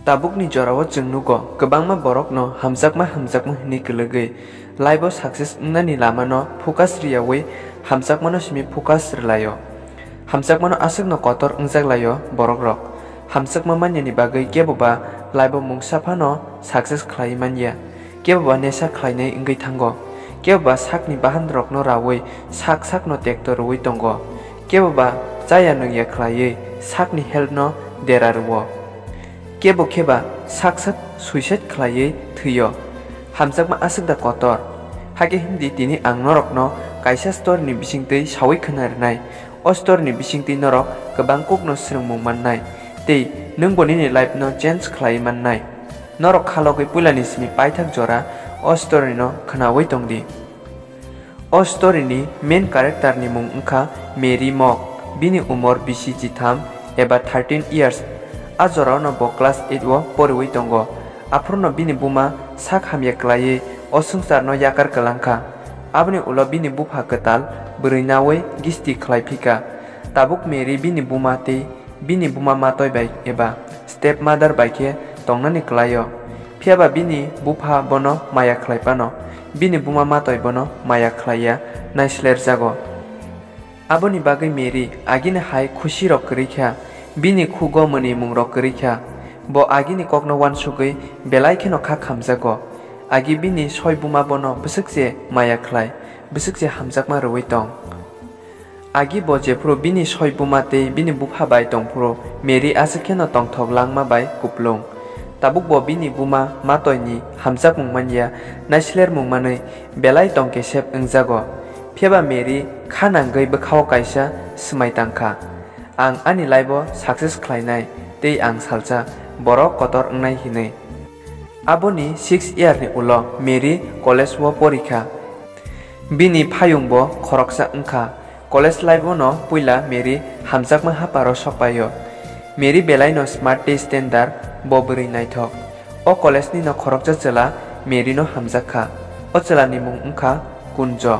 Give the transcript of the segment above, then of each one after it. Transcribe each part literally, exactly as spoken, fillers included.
Tabukni jorao chwng nugo, kwbangma borokno hamjakma hamjakma hwnwi kwlwgwi, life-o success wngnani lamano focus rwyaui hamjakmano simi focus rwlaio. Hamjakmano aswkno kotor wngjak laio borokrok. Hamjakma manyani bagwi keboba life-o mungsa phano success khlaiwi manya, keboba nesa khlainai wngwi thango, keboba sakni bahanrokno raui sak sakno tekto rwui tongo, keboba chaya nungya khlaiwi sakni health-no dera rwo. Kebo kheba sak sak suicide khlaiwi thwio. Hamjakma aswk da kotor. Hakhe himdi tini ang norokno kaisa story ni bisingtwi saui khna rwnai. O story ni bisingtwi norok kwbang kokno swrwngmung mannai. Tei nwngbo nini life no change khlaiwi mannai. Norok khalogwi puilani simi paithak jora o story no khnaui tongdi. O story ni main character ni mung wngkha Mary Mok, bini umor bisi chitham eba thirteen years. A jorao no bo class eight o poriwi tongo. Aphuru no bini buma sak hamya kwlaiwi o swngchar no yakar kwlangkha. Aboni ulo bini bupha kwtal bwrwi naui gisti khlai phika. Tabuk Mary bini buma tei bini buma matoi bai eba stepmother bai khe tongnani kwlaio. Phiyaba bini bupha bono maya khlai phano, bini buma matoi bono maya khlaiya naislerjago. Aboni bagwi Mary agini hai khusirok kwrwi kha, bini khugo mwnimungrok kwrwi kha. Bo agini kokno uansugwi belai kheno kha khamjago. Agi bini soi buma bono bwswk se maya khlai, bwswk se hamjakma rwui tong. Agi bo jephuru bini soi buma tei bini bupha bai tongphuru Mary aswk kheno tongthok langma bai kuplung. Tabuk bo bini buma matoini hamjakmung manya naislermung manwi belai tongkesep wngjago. Phiyaba Mary kha nangwi bwkhao kaisa swmai tangkha, "Ang ani life-o success khlainai tei ang salsa borok kotor wngnai," hinwi. Aboni six year ni ulo Mary college o porikha. Bini phayung bo khoroksa wngkha. College life o no puila Mary hamjakma haparo sokpaio. Mary belai no smart tei standard, bo bwrwi naithok. O college ni no khoroksa chwla Mary no hamjak kha. O chwla ni mung wngkha Kunjo.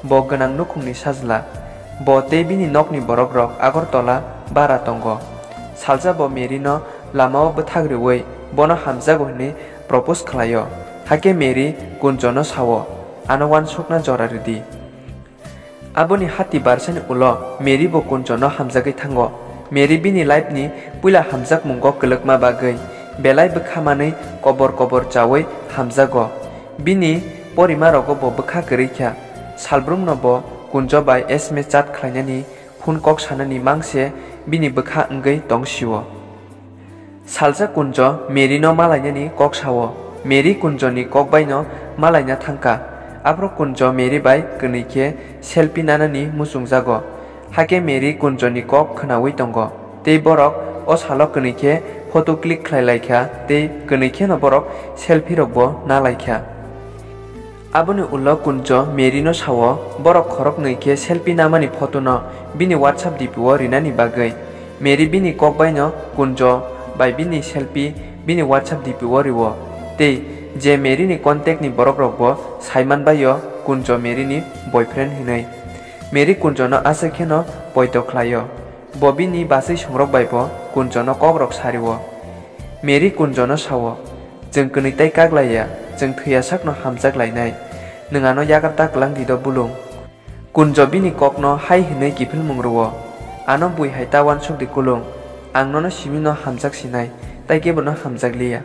Bo gwnang nukhung ni sajla. Bo tei bini nok ni borok rok Agartala bara tongo. Salsa bo Mary no lama o bwthak rwui bono hamjago hwnwi propose khlaio. Hakhe Mary Kunjono sao, "Ano uansukna jora rwdi." Aboni hati barsani ulo Mary bo Kunjono hamjagwi thango. Mary bini life ni puila hamjakmungo kwlwkma bagwi belai bwkha manwi kobor kobor chaui hamjago. Bini porimarogo bo bwkha kwrwi kha. Salbrumno bo Kunjo bai S M S chat khlainani phone kok sanani mangse bini bwkha wngwi tong sio. Salsa Kunjo Mary no malainani kok sao. Mary Kunjo ni kok bai no malaina thangkha. Aphuru Kunjo Mary bai kwnwi khe selfie nanani muchungjago. Hakhe Mary Kunjo ni kok khnaui tongo. Tei borok o salo kwnwi khe photo click khlai lai kha tei kwnwi khe no borok selfie rok bo na lai kha. Aboni ulo Kunjo Mary no sao, borok khoroknwi khe selfie namani photo no bini WhatsApp D P o rinani bagwi. Mary bini kok bai no Kunjo bai bini selfie bini WhatsApp D P o rio. Tei je Mary ni contact ni borok rok bo saiman bai o Kunjo Mary ni boyfriend hinwi. Mary Kunjo no aswk kheno poito khlaio. Bo bini bachwi songrok bai bo Kunjo no kok rok sario. Mary Kunjo no sao, "Chwng kwnwi tai kak laiya, chwng thwiya sakno hamjak lainai. Nwng ano yakar ta kwlang di do bulung." Kunjo bini kokno hai hwnwi kiphilmung rwo, "Ano bui hai ta uansuk di kulung, ang nono simi no hamjak sinai, tai kebo no hamjak liya."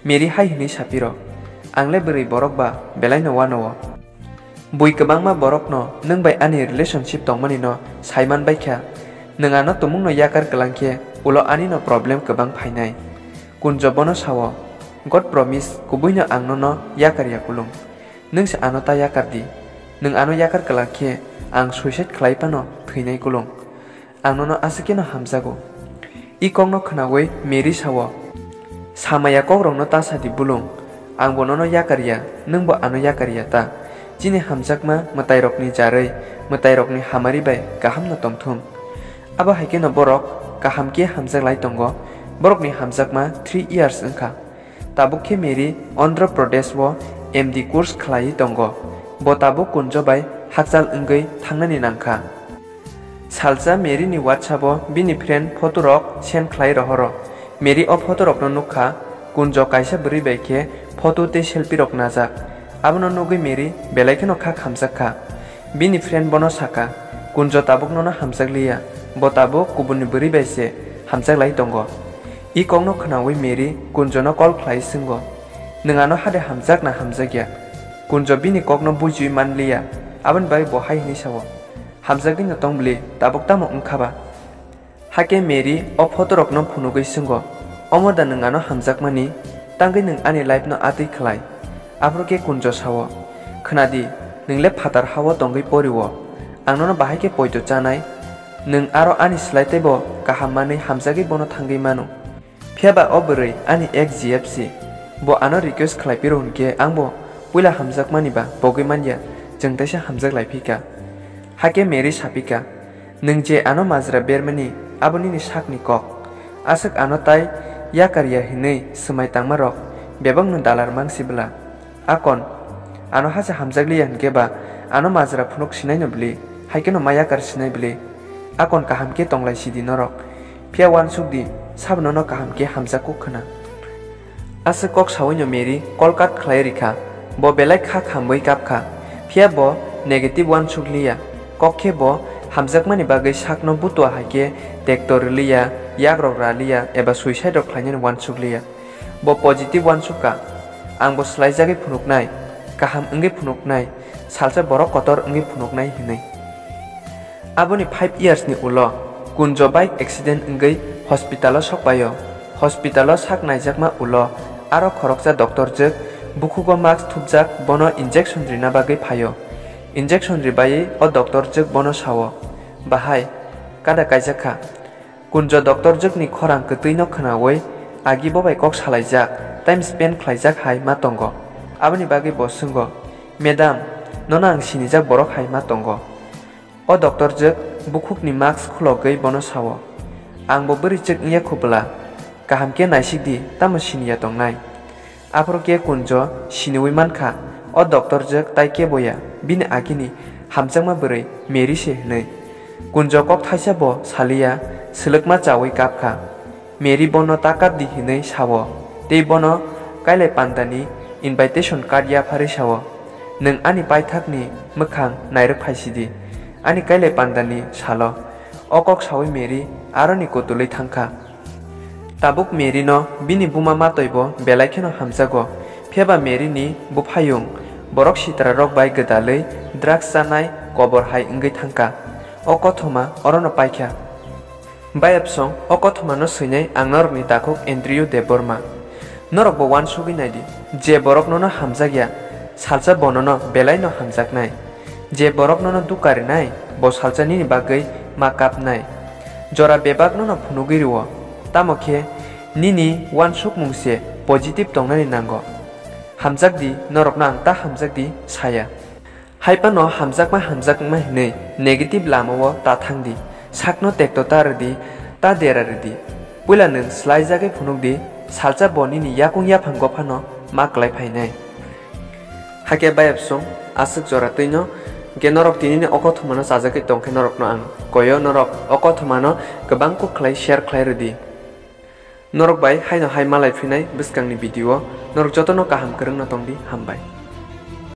Mary hai hwnwi sapiro, "Ang le bwrwi borok ba, belai no uanao. Bui kwbangma borokno nwng bai ani relationship tongmani no saiman bai kha. Nwng ano tumung no yakar kwlang khe ulo ani no problem kwbang phainai." Kunjo bono sao, "God promise, kubui no ang nono yakar ya kulung. Nwng se ano ta yakar di. Nwng ano yakar kwlang khe ang suicide khlai phano thwinai kulung. Ang nono aswk kheno hamjago." I kokno khnaui Mary sao, "Samaya kokrokno ta sa di bulung, ang bo nono yakar ya, nwng bo ano yakar ya ta. Chini hamjakma mwtairokni jarwi, mwtairokni hamari bai kaham no tongthung." Abo hai kheno borok kaham khe hamjak lai tongo, borokni hamjakma three years wngkha. Tabuk khe Mary Andhra Pradesh o M D course khlaiwi tongo. Bo tabuk Kunjo bai hakchal wngwi thangnani nangkha. Salsa Mary ni WhatsApp o bini friend photo rok send khlai rohoro. Mary o photo rokno nukha, Kunjo kaisa bwrwi bai khe photo tei selfie rok najak. Abono nugwi Mary belai kheno kha khamjak kha. Bini friend bono saka, "Kunjo tabuk nono hamjak liya, bo tabuk kubunni bwrwi bai se hamjak lai tongo." I kokno khwnawi Mary Kunjono call khlai swngo, "Nwng ano hade hamjak na hamjak ya?" Kunjo bini kokno bujiwi man liya, aboni bagwi bo hai hwnwi sao, "Hamjagwi no tong bwli, tabuk tamo wngkha ba?" Hakhe Mary o photo rokno phunugwi swngo, "Omo da nwng ano hamjakmani? Tangwi nwng ani life no atwi khlai?" Aphuru khe Kunjo sao, "Khwnadi, nwng le phatar hao tongwi porio, ang nono bahai khe poito chanai? Nwng aro ani slai teibo kaham manwi hamjagwi bono thangwi mano. Phiya ba o bwrwi ani ex G F C, bo ano request khlai phiro hwnkhe angbo puila hamjakmani ba pogwi manya, chwng teisa hamjak lai phika." Hakhe Mary sapika, "Nwng je ano majra bermani, abo nini sakni kok. Aswk ano tai yakar ya hinwi swmai tangmarok bebakno dalar mangsi bwla. Akon, ano hacha hamjak liya hinkhe ba ano majra phunuk sinaino bwli, haikheno ma yakar sinai bwli. Akon kaham khe tonglai sidi norok. Phiya uansuk di, sabono no kaham khe hamjak kuk khwna." Aswk kok sawino Mary call cut khlai rikha. Bo belai kha khamwi kapkha. Phiya bo negative uansuk liya. Kok khe bo hamjakmani bagwi sakno butua hai khe tekto rwliya, yakrok raliya eba suicide rok khlainani uansuk liya. Bo positive uansuk kha, "Ang bo swlaijagwi phunuknai, kaham wngwi phunuknai, salsa borok kotor wngwi phunuknai," hinwi. Aboni five years ni ulo Kunjo bike accident wngwi hospital o sokpaio. Hospital o sak naijakma ulo aro khoroksa doctor jwk bukhugo mask thupjak bono injection rina bagwi phaio. Injection ribaiwi o doctor jwk bono sao, "Bahai, kada kaijak kha." Kunjo doctor jwkni khorang kwtwino khwnawi agi bo bai kok salaijak, time spend khlaijak hai ma tongo. Aboni bagwi bo swngo, "Madam, nono ang sinijak borok hai ma tongo." O doctor jwk bukhukni mask khulogwi bono sao, "Ang bo bwrwi chwk wngya khu bwla? Kaham khe naisik di, tamo siniya tongnai?" Aphuru khe Kunjo siniwi mankha, o doctor jwk tai keboya, bini agini hamjakma bwrwi Mary se hwnwi. Kunjo kok thaisa bo saliya, swlwkma chawi kapkha. Mary bono ta kap di hinwi sao, tei bono kailai pandani invitation card yapharwi sao, "Nwng ani paithakni mwkhang nairwk phaisidi, ani kailai pandani salo." O kok sawi Mary aroni kutulwi thangkha. Tabuk Mary no bini buma matoi bo belai kheno hamjago, phiyaba Mary ni buphayung borok sitra rok bai gwdalwi drugs chanai kobor hai wngwi thangkha. O kothoma orono paikha. Bayapsong, o kothoma no swinai ang norokni takhuk Andrew Debbarma. Norok bo uansugwi naidi, je borok nono hamjakya, salsa bo nono belai no hamjaknai. Je borok nono dukha rinai, bo salsa nini bagwi ma kapnai. Jora bebak nono phunugwi rwo, tamo khe nini uansukmung se positive tongnani nango. Hamjakdi, norokno ang ta hamjakdi saya. Hai phano hamjakma hamjakma hinwi negative lamao ta thangdi, sakno tekto ta rwdi, ta dera rwdi. Puila nwng swlaijagwi phunukdi, salsa bo nini yakung yaphango phano ma klai phainai. Hakhe bayapsong, aswk jora twino, hwnkhe norok tinini o kothomano chajagwi tongkhe norokno ang koyo, norok o kothomano kwbang kuk khlai share khlai rwdi. Norok bai haino hai malai phinai bwskangni video, norok jotono kaham kwrwngno tongdi, hambai.